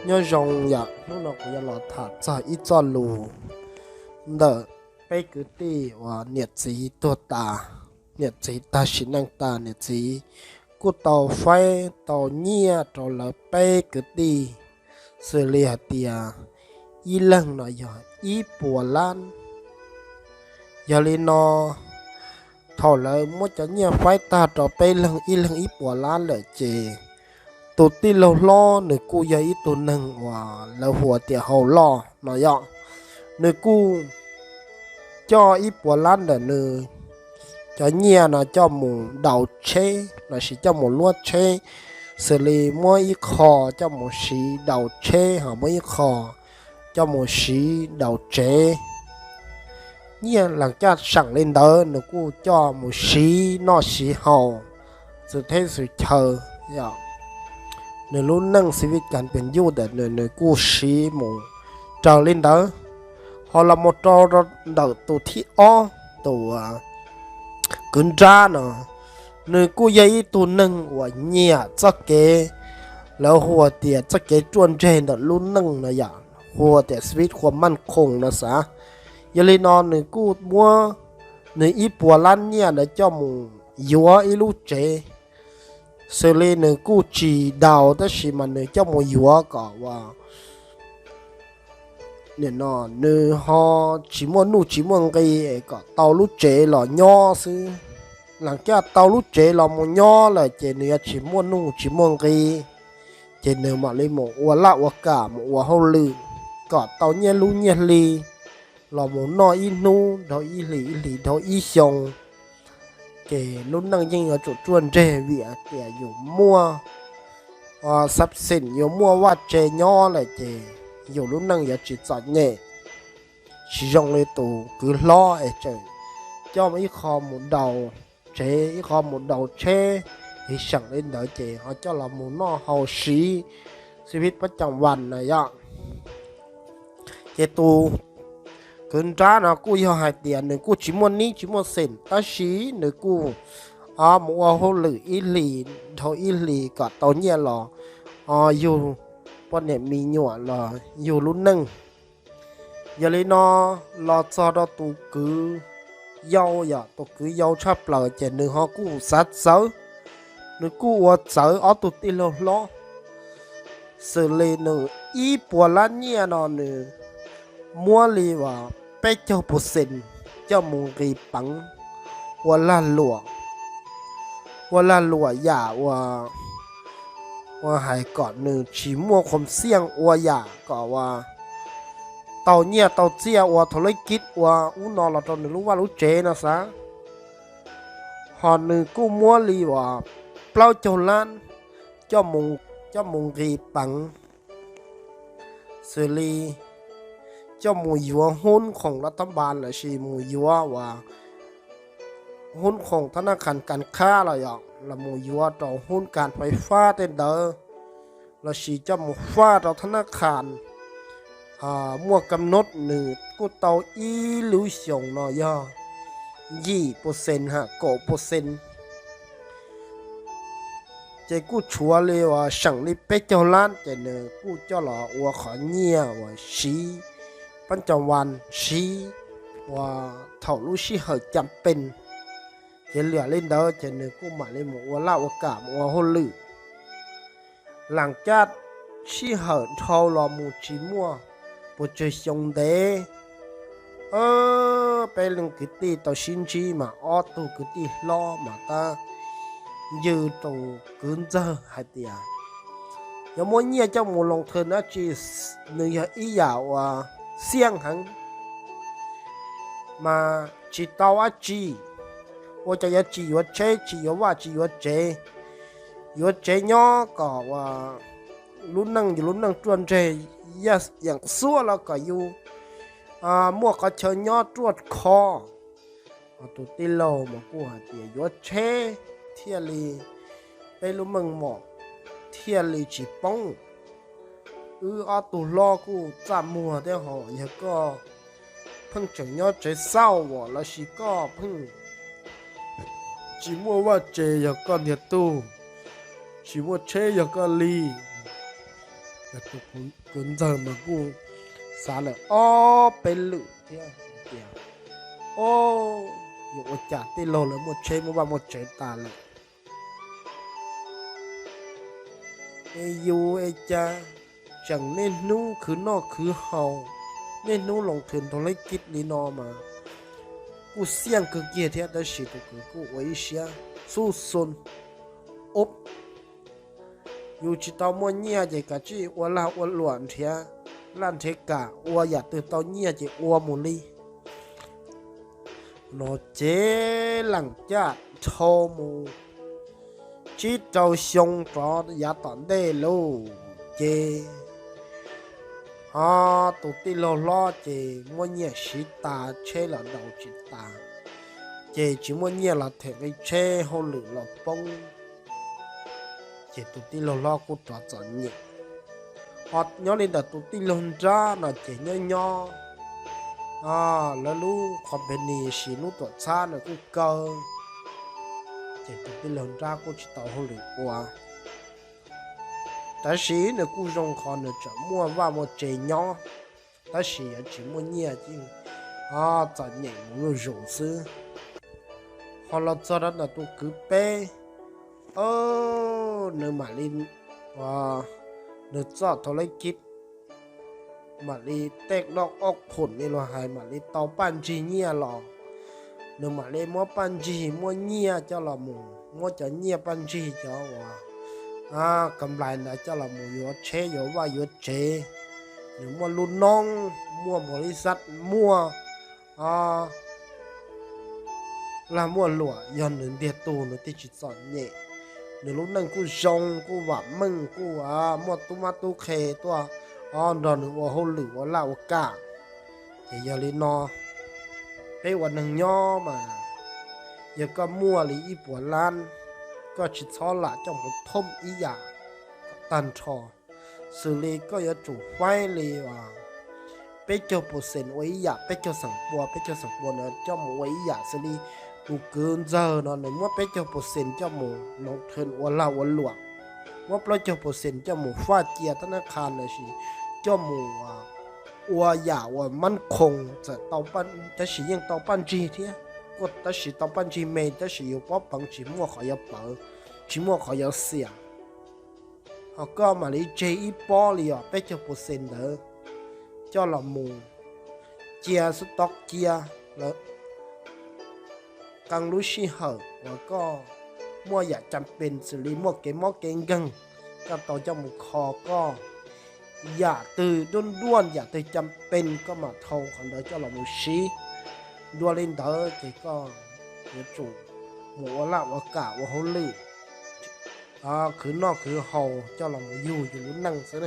Nyob zoo yom, hnub no kuv yuav los tham txog ib txoj lus ntawm peb kwv tij uas niam txiv tuag tas, niam txiv tag sim neej tas, niam txiv kuj tau faib tau nyiaj rau lawv peb kwv tij, xws li hais tias ib leeg no yog ib puas lab. Yog li no, thaum lawv muab cov nyiaj faib tag rau peb leeg ib leeg ib puas lab lawm ces tus tij laug hlob nws kuj yog ib tug neeg uas lawv hu tias haus loj no yom, nws kuj coj ib puas lab ntawm nws cov nyiaj no coj mus daus tsheb lossis coj mus luab tsheb, xws li muab ib qho coj mus siv daus tsheb ho muab ib qho coj mus siv daus tsev. Nyiaj las caj seem li ntawd nws kuj coj mus siv noj siv haus, xwm teb xwm chaw, nws lub neej xi vij kas pes yuj ntawm nws nws kuj siv mus raws li ntawd. Ho los mus rau ntawm tus thib ob, tus kwv nrab no, nws kuj yog ib tug neeg uas nyiam txoj kev, lawv hu tias txoj kev ruaj ntseg ntawm lub neej no yom, hu tias xi vij khuam maj khoom no xav. Yog li no nws kuj muab nws ib puas lab nyiaj ntawd coj mus yuav ib lub tsev, xws li nws kuj tsis daus tab sis mas nws coj mus yuav kom uas nws ho tsis muaj nuj tsis muaj nqi es kom tau lub tsev los nyob xwb. Las caj tau lub tsev los mus nyob lawm ces nws yuav tsis muaj nuj tsis muaj nqi, ces nws mam li mus ua laj ua kam mus ua hauj lwm kom tau nyiaj lub nyiaj hli los mus noj ib hnub dhau ib hlis, ib hlis dhau ib xyoo. Ces lub neej yeej yuav tsum ruaj ntseg vim hais tias yus muaj xab xeem, yuav muaj vaj tse nyob lawm ces yus lub neej yuav tsis txom nyem. Tsis zoo li tus kwv hlob es tseem coj ib qho mus daus tsev, ib qho mus daus tsheb, es seem li ntawd ces ho coj los mus noj haus siv xi vij pab cam vas na yom. Ces tus kwv nrab no kuj yog hais tias nws kuj tsis muaj nib tsis muaj xeem tab sis nws kuj mus ua hauj lwm ib hlis dhau ib hlis kom tau nyiaj los yug poj niam me nyuam los yug lub neej. Yog li no los txog rau tus kwv yau, yog tus kwv yau tshaj plaws ces nws ho kuj xav txawv, nws kuj ua txawv ob tug tij laug hlob. Xws li nws ib puas lab nyiaj no nws muab li uas peb caug percent coj mus nqis peev ua lag luam, ua lag luam yam uas, uas hais kom nws tsis muaj khoom xiaj ua yam kom uas tau nyiaj tau txiaj ua thaum lej kib ua ub no los rau nws lub vaj lub tsev no xav. Ho nws kuj muab li uas plaub caug lab coj mus nqis peev, xws li coj mus yuav hub khoom lab thab npas lossis mus yuav uas hub khoom thab nab khas kas khab los yog los mus yuav rau hub kas fais fab tej ntawd, lossis coj mus faj rau thab nab khas muaj kam nub nws kuj tau ib lub xyoos no yog yim percent ha kaum percent. Ces kuj tshuav li uas seem li peb caug lab ces nws kuj coj los ua qhov nyiaj uas siv pab cam vas siv uas thaum lub sij hawm cam pees. Ces liam li ntawd ces nws kuj mam li mus ua laj ua kam mus ua hauj lwm. Las caj sij hawm dhau los mus tsis muaj puas tsawg xyoo ntev, peb leej kwv tij tau sib ntsib mas ob tug kwv tij hlob mas tab yws rau kwv ntxawg hais tias yog muab nyiaj coj mus loos thawm dab tsi, nws yog ib yam uas xiaj heev mas tsis tau dab tsi. Ua cas yuav tsis yuav tsheb tsis yuav vaj tsis yuav tsev, yuav tsev nyob kom uas lub neej yus lub neej ruaj ntseg, yaj yeem xuab los kom yus muaj qhov chaw nyob ruaj khov. Tus tij laug mas kuj hais tias yuav tsheb thiaj li peb lub meej mom thiaj li tsis poob. Wb ob tug hlob kuj txaj muag thiab ho yog koj pheej tseem nyob tsev xauj lossis koj pheej tsis muaj vaj tse yog koj ntiag tug, tsis muaj tsheb yog koj li. Tus kwv ntxawg mas kuj xav lawm ob peb lwm thiab tias, o, yuav ua cas tij laug lawv muaj tsheb muaj vaj muaj tsev tas lawm, es yus es cas tseem niaj hnub khwv noj khwv haus, niaj hnub loos thwm nrog lej kij li no mas kuj xiaj kawg kiag thiab. Tab sis tus kwv kuj ua ib siab xub xun, ub, yus tsis tau muaj nyiaj ces kav tsij ua lag ua luam nrhiav laj nrhiav kam, ua yam twg tau nyiaj ces ua mus li no. Ces lees caj dhau mus tsib rau xyoo rov yav tom ntej lauj, ces ho tus tij laug hlob ces muab nyiaj siv tas, tsheb los daus tsis tas, ces tsis muaj nyiaj los them nqi tsheb, hauj lwm los poob, ces tus tij laug hlob kuj rov txom nyem. Ho nyob li ntawm tus tij laug nrab no ces nyob nyob lawv lub company sis lub tuam txhab nws kuj kaw, ces tus tij laug nrab kuj tsis tau hauj lwm ua. Tab sis nws kuj zoo qhov nws tseem muaj vaj muaj tsev nyob, tab sis yuav tsis muaj nyiaj ces txom nyem mus zuj zus xwb. Ho los txog rau ntawm tus kwv peb, nws mam li, nws txoj thau leb kib mam li tej doj ob qhum li luag hais, mam li tau paj ntsig nyiaj los, nws mam li muab paj ntsig muab nyiaj coj los mus, muab cov nyiaj paj ntsig cov uas kam nplais ntawd coj los mus yuav tsheb yuav vaj yuav tsev. Nws muaj lub noob, muaj npaum li xab, muaj lag muaj luam, yog nws ntiag tug nws thiaj tsis txom nyem. Nws lub neej kuj zoo kuj vam meej kuj muaj tub mab tub qhe tuaj nrog nws ua hauj lwm ua laj ua kam. Ces yog li no, peb ua neeg nyob mas, yog koj muaj li ib puas lab, koj tsis txhob lam coj mus thooj ib yam tag nrho. Xws li koj yuav tsum faib li peb caug percent ua ib yam, peb caug xeem pua, peb caug xeem pua ntawd coj mus ua ib yam. Xws li tus kwv ntxawg no nws muab peb caug percent coj mus loo thwv ua lag ua luam, muab plaub caug percent coj mus faj cia thab nab qha lossis coj mus ua yam uas mab khoom, tab sis yeej tau paj ntsig thiab, tab sis tau paj ntsig me, tab sis yus pob peev tsis muaj qhov yuav pawv, tsis muaj qhov yuav xiam. Ho koj mam li tseg ib pob li os peb caug percent ntawd coj los mus cia xub tob cia lawm. Qee lub sij hawm uas koj muaj yam cam pes xws li muaj kev mob kev nkeeg, koj tau coj mus kho koj. Yam twg duaj duaj yam twg cam pes koj mam thau qhov ntawd coj los mus siv. Dua li ntawd ces koj yuav tsum mus ua laj ua kam ua hauj lwm, khwv noj khwv haus coj los mus yug yus lub neej xwb.